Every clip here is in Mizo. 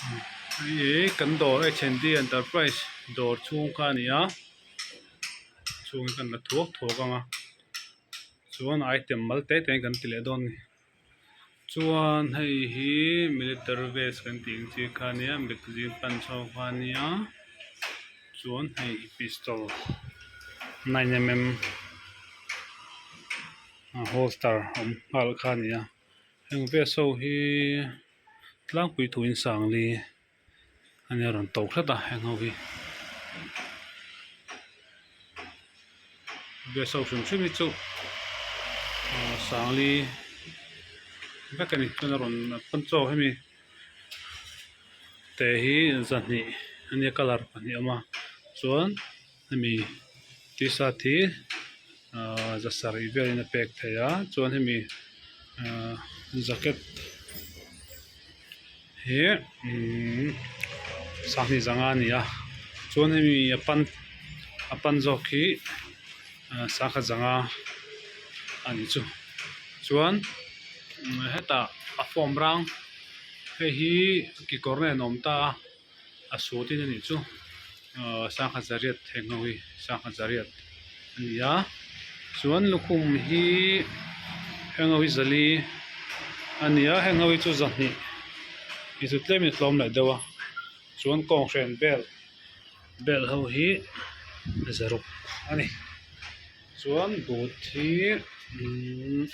Hei hi kan dawr H and D enterprise dawr chhung kha a ni a chhung hi kan la thuak thuak ang a chuan item mal te te in kan ti leh dawn a ni chuan hei hi military vest kan tih ang chi kha a nia magazine pan chho kha a nia chuan hei hi pistol nine mm holster awm nghal kha a ni a heng vest ho hi. Tlangpui thuin Sangli a nia rawn to hret a heng ho hi gas ho hrim hrim hi chu ahh Sangli vek a ni chuan a rawn pawn chaw hemi te hi zahnih a nia colour pahnih a awm a chuan hemi t-shirt hi ahh za sarih velin a pek theih a chuan hemi ahh jacket hi imm sanghnih zanga a ni a chuan hemi a pan a pan zawk hi ahh sangkhat zanga a ni chu chuan hetah a form rang hei hi kekawr nen a awm ta a. A suat in a nih chu ahh sangha zariat heng ho hi sangha zariat a ni a chuan lukhum hi heng ho hi zali a ni a heng ho hi chu zahnih hi chu tlem in a tlawm leh deuh a chuan kawnghren bel bel ho hi zaruk a ni chuan boot hi imm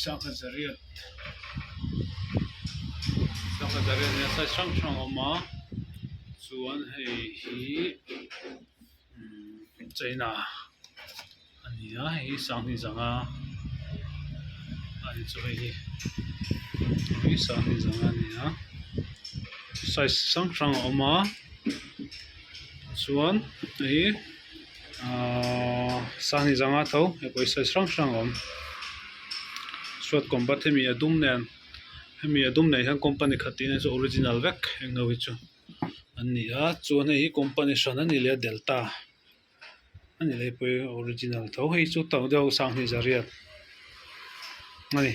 sangha zariat. Sangha zariat nia size hrang hrang a awm a chuan hei hi umm china a ni a hei hi sanghnih zanga a ni chu hei hi hei hi sanghnih zanga a ni a size hrang hrang a awm a chuan hei hi ahh sanghnih zanga tho hei pawh hi size hrang hrang a awm suat combat hemi a dum nen hemi a dum nen hian company khat tihna chu original vek eng ho hi chu an ni a chuan hei hi company hran a ni leh a delta a ni leh hei pawh hi original tho hei chu to deuh sanghnih zariat a ni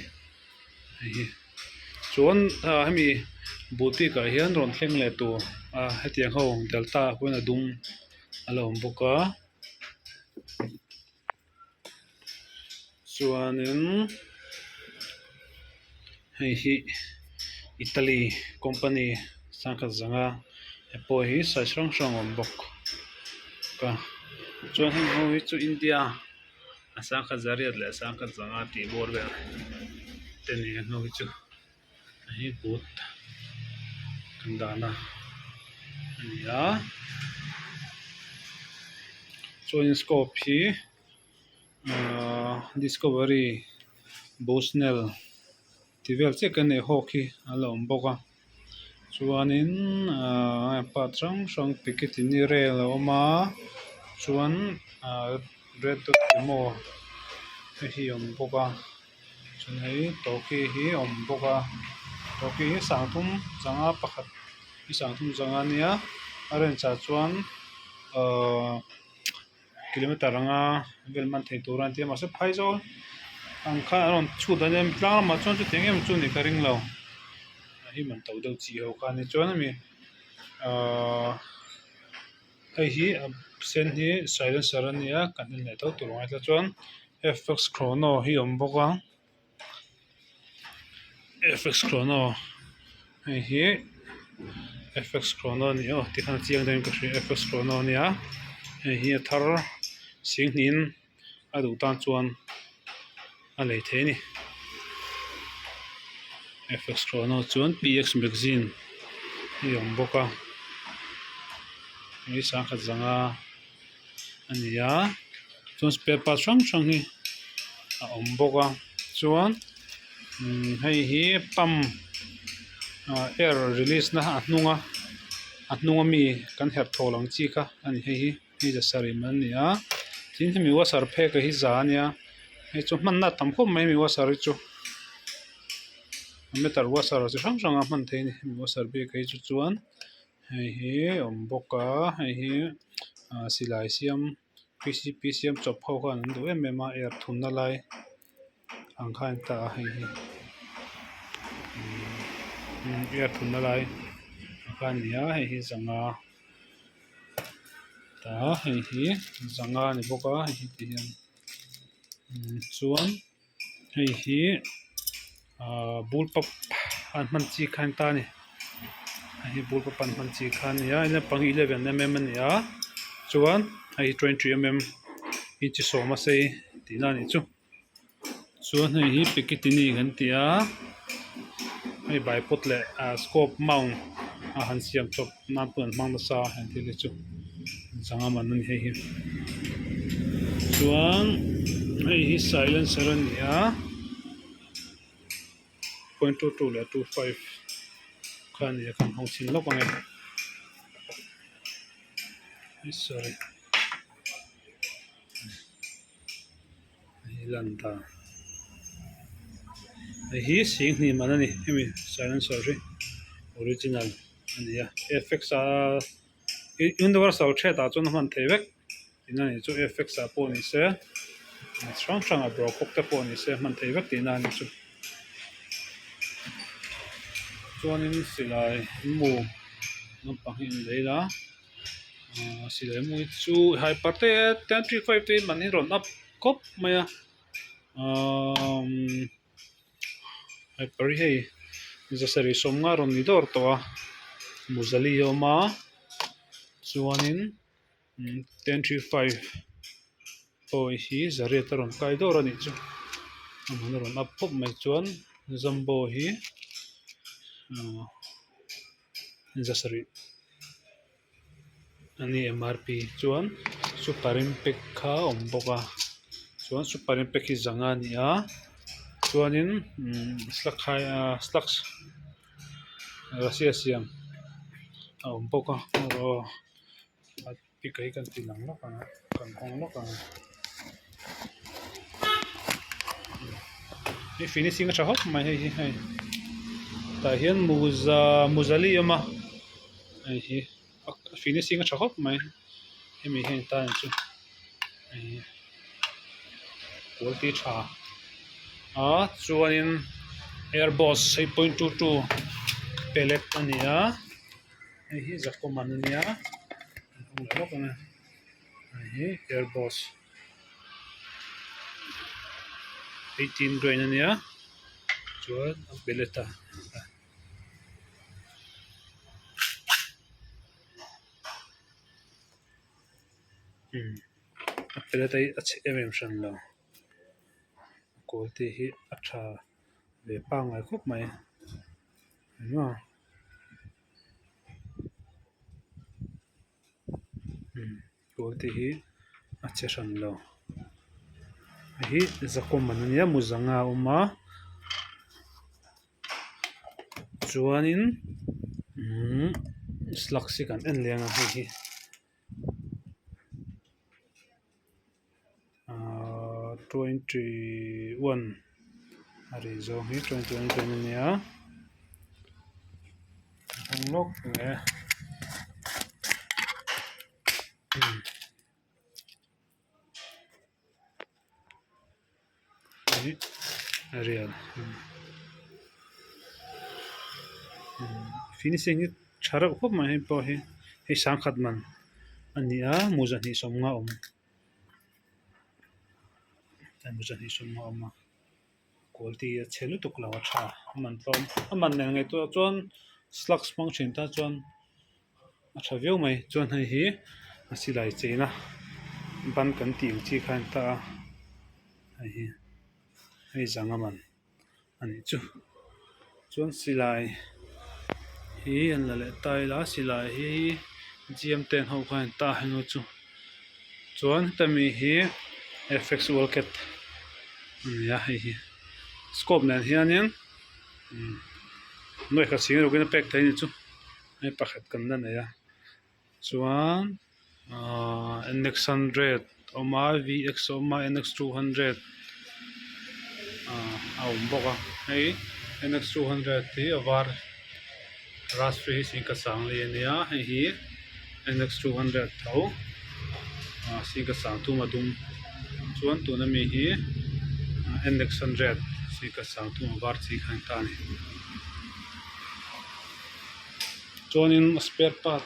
hei hi chuan ah hemi boutique ah hian rawn thleng leh tur a hetiang ho delta ah pawhin a dum a lo awm bawk a chuanin hei hi Italy company sangkhat zanga hei pawh hi size hrang hrang a awm bawk a chuan heng ho hi chu India a sangkhat zariat leh sangkhat zanga tih bawr vel te ni heng ho hi chu. Hei hi boot kan dahna a ni a chuanin scope hi ahh discovery bushnell tih vel chiah kan nei hawk hi a la awm bawk a chuanin ahh part hrang hrang pikitin rail a awm a chuan ahh red dot emaw hei hi a awm bawk a. Chuan hei tawki hi a awm bawk a tawki hi sangthum zanga pakhat hi sangthum zanga ania a range ah chuan ahh kilometer anga vel man thei tur a ni a mahse phaizawl ang khan an rawn chhut a nia tlang lamah chuan chutiang em chu anih ka ring lo hei man to deuh chi ho kha a ni chuan hemi ahh. Hei hi a sen hi silencer a nia kan en leh tho tur ang hetah chuan fx chrono hi a awm bawk a fx chrono hei hi fx chrono a ni aw tikhan a chiang deuhin ka hria fx chrono a nia hei hi a thar singhnihin a duh tan chuan a lei thei a ni fx chrono chuan px magazine hi a awm bawk a hei sangkhat zanga a ni a chuan spare part hrang hrang hi a awm bawk a chuan imm hei hi pump ah air release na a hnung a a hnung ami kan herh thawl ang chi kha a ni hei hi. Hei za sarih mai ani a tin hemi washer phek hi za ania hei chu hmanna a tam khawp mai hemi washer hi chu meter washer chi hrang hrang a hman theih a ni hemi washer bik hi chu chuan hei hi a awm bawk a hei hi ah silai siam p c p siam chawp ho khan an duh em em a air thunna lai ang kha a ni ta a hei hi. Air thunna lai kha a ni a hei hi zanga ta hei hi zanga a ni bawk a hei hi ti hian chuan hei hi ahh bul pump an hman chi kha a ni ta a ni hei hi bul pump an hman chi kha a ni a naupang hi 11 mm a ni a chuan hei hi 23 mm inchi sawma sei tihna a nih chu. Chuan hei hi Picatinny kan ti a hei bipod leh ah scope mount a han siam chawp nan pawh an hmang nasa heng thil hi chu zanga man a ni hei hi chuan hei hi silencer a ni a 0.22 leh 25 kha a ni a kan hawng chhin lawk ang e sorry. Hei lan ta hei hi singhnih man a ni hemi silencer hi original a ni a fx a universal thread ah chuan a hman theih vek tihna a nih chu fx ah pawh ni se chi hrang hrang ah brocock te pawh ni se a hman theih vek tihna a nih chu chuanin silai mu naupang hi an lei la. Ahh silai mawi chu hai parte 1035 te in man hi rawn up khawp mai a ahh hyper hi hei zasarih sawmnga rawn ni dawr tawh a muzali a awm a chuanin 1035 pawh hi zariat a rawn kai dawr a nih chu a man a rawn up khawp mai chuan jumbo hi ahh. Zasarih a ni MRP chuan super impact kha a awm bawk a chuan super impact hi zanga a ni a chuanin umm slug hai ahh slugs russia siam a awm bawk a aw pic ah hi kan ti lang lawk ang a kan hawng lawk ang hei finishing a tha khawp mai hei hi hei tah hian muza muzali a awm a hei hi a finishing a tha khawp mai hemi hian tan chu hei hi quality tha a chuanin airboss 8.22 pellet a ni a. Hei hi Zakoman a nia an hawng leh lawk ang a hei hi airboss 18 grain a nia chuan a pellet a umm a pellet a hi a chhe em em hran lo quality hi a tha ve pangngai khawp mai. Pawl te hi a che hran lo hei hi zakawm an ania muzanga a awm a chuanin umm slugs hi kan en leh ang a hei hi. Ahh 21 a rih zawng hi 21 grain a nia a hawng lawk leh ih a rial finishing hi tha reuh khawp mai hei pawh hi hei sangkhat man a ni a mawza hnih sawmnga a awm. A awm a quality a chhe lutuk lo a tha a man tlawm a man nen ngaihtuah chuan slugs hmang thin tan chuan a tha viau mai chuan hei hi a silai cheina ban kan tih ang chi kha a ni ta a hei hi hei zanga man a nih chu chuan silai hi an la leh ta ila silai hi gm ten ho khan an ta henu chu chuan heta mi hi fx world cat a ni a hei hi scope nen hianin umm nuai khat chhing erawh in a pek theih a ni chu hei pakhat kan la nei a chuan ahh nx hundred a awm a vx a awm a nx 200 ahh a awm bawk a hei nx 200 hi a var raspberry hi singkhat sangli a nia hei hi nx 200 tho ahh singkhat sang thum a dum chuan tuna mi hi nx 100 singkhat sang thum a var chi kha a ni ta a ni. Chuanin spare part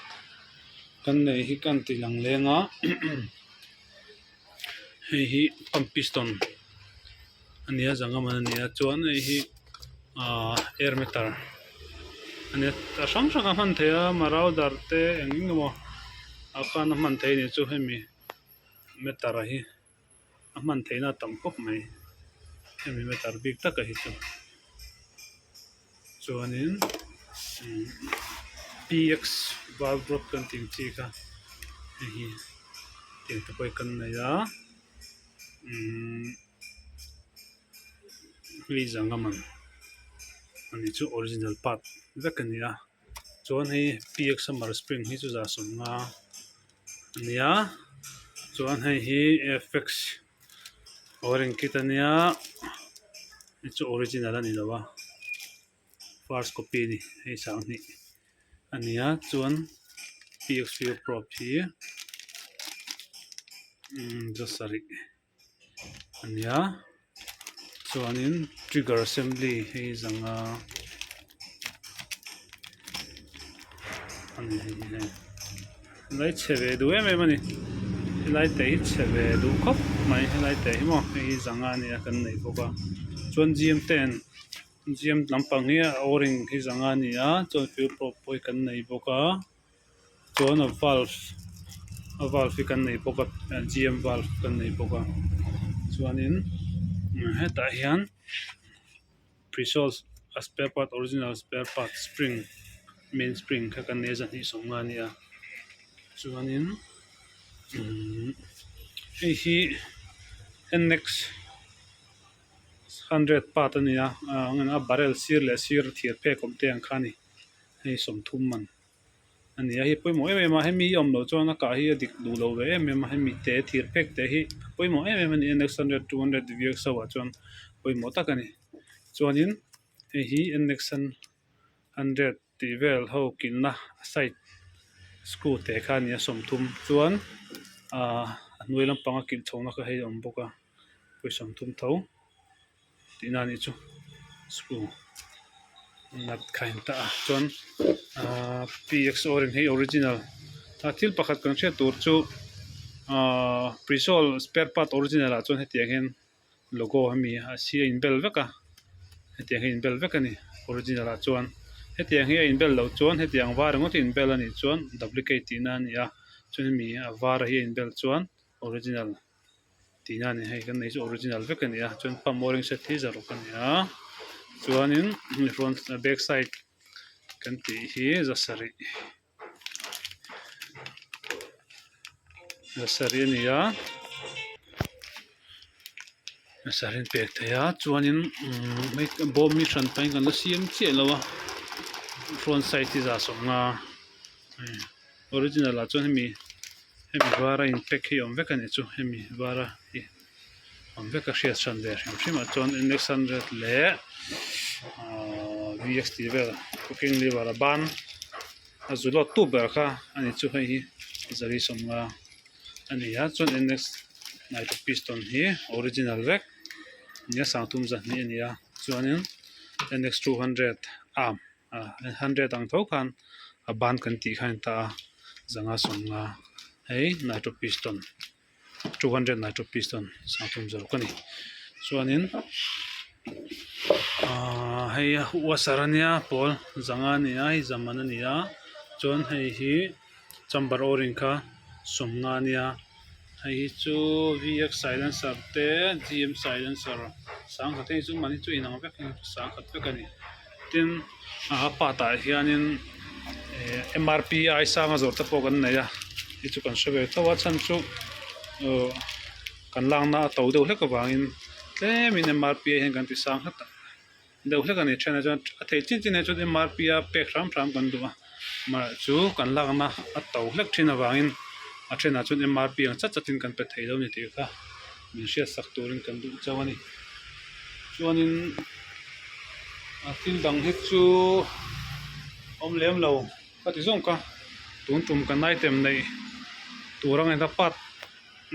kan nei hi kan ti lang leng a hei hi pump piston a ni a zanga man a ni a chuan hei hi ahh air meter a ni a a hrang hrang a hman theih a marauder te eng eng emaw ah khan a hman theih a nih chu hemi meter a hi a hman theihna a tam khawp mai hemi meter bik taka hi chu chuanin umm px valve rod kan tih ang chi kha hei hi tiang te pawh hi kan nei a umm hei zanga man a nih chu original part vek a ni a. Chuan hei px summer spring hi chu za sawmnga a nia chuan hei hi fx orange kit a nia hei chu original a ni lo a first copy a ni hei sanghnih a nia chuan px fuel probe hi umm za sarih. A nia chuanin trigger assembly hei zanga a ni hei hi hei helai chhe ve duh em em a ni helai te hi chhe ve duh khawp mai helai te hi maw hei hi zanga a nia kan neih bawk a chuan gym ten gym lampang hi a o-ring hi zanga a ni a chuan fuel probe pawh hi kan nei bawk a. Chuan a valve a valve hi kan nei bawk a gm valve kan nei bawk a chuanin hetah hian pre-sales a spare part original spare part spring main spring kha kan nei a zahnih sawmnga a ni a chuanin umm hei hi annex hundred part a ni a a barrel sir leh sir thir phek awm te ang kha a ni hei sawmthum man. A ni a hei pawimawh em em a hemi hi awm loh chuan a kah hi a dik duh lo ve em em a hemi te thir phek te hi a pawimawh em em a ni a nx hundred two hundred vx ho ah chuan pawimawh tak a ni chuanin hei hi nx hundred tih vel ho kilhna a side screw te kha a ni a sawmthum chuan ahh a hnuai lampanga kilh chhohna kha hei a awm bawk a pawisa sawmthum tho. Tihna a nih chu screw nut kha in tah a chuan ahh px o-ring hi original a thil pakhat kan hriat tur chu ahh prisol spare part original ah chuan hetiang hian logo hemi a si a inbel vek a hetiang hi a inbel vek a ni original ah chuan hetiang hi a inbel loh chuan hetiang var ringawt a inbel a nih chuan duplicate tihna a ni a chuan hemi a var hi a inbel chuan original. Tihna a ni hei kan nei chu original vek a ni a chuan pump o-ring set hi zaruk a ni a chuanin front back side kan tih hi zasarih zasarih a ni a zasarih an pek thei a chuanin umm hei bawm hi hran pahin kan la siam chiah lo a front side hi za sawmnga original ah chuan hemi hemi vara in pack hi a awm vek a nih chu hemi vara hi awm vek a hriat hran ve hrim hrim ah chuan nx hundred leh ahh vx tih vel cooking lever a ban a zu lawt tu ber kha a ni chu hei hi zari sawmnga a ni a chuan nx nitro piston hi original vek nia sangthum zahnih a ni a chuanin nx 200 arm. Ah hundred ang tho khan a ban kan tih khan a in tah a zanga sawmnga hei nitro piston 200 nitro piston sangthum zawk a ni chuanin ahh hei washer a nia pawl zanga a ni a hei zaman a ni a chuan hei hi chamber o-ring kha sawmnga a nia hei hi chu vx silencer te gm silencer sangkhat hei chu mahni chu inang vek sangkhat vek a ni. Tin a part ah hianin eh mrp ai sanga zawrh te pawh kan nei a hei chu kan hre ve tho a chhan chu uhh kan lakna a to deuh hlek avangin tlemin mrp ah hian kan ti sang hret a deuh hlek a ni then ah chuan a theih chin chin ah chuan mrp a pek hram hram kan duh a amaherawh chu kan lakna a to hlek thin avangin a thenah chuan mrp ang chat chatin kan pe thei lo a ni tih kha min hriat sak turin kan duh chauh a ni chuanin. A thil dang hi chu awm lem lo ka ti zawng ka tun tum kan item neih tur ang eng part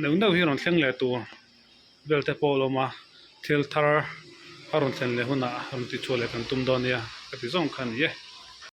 neuh neuh hi rawn thleng leh tur vel te pawh a awm a thil thar a rawn thlen leh hunah rawn tihchhuah leh kan tum dawn nia ka ti zawng kha a ni e.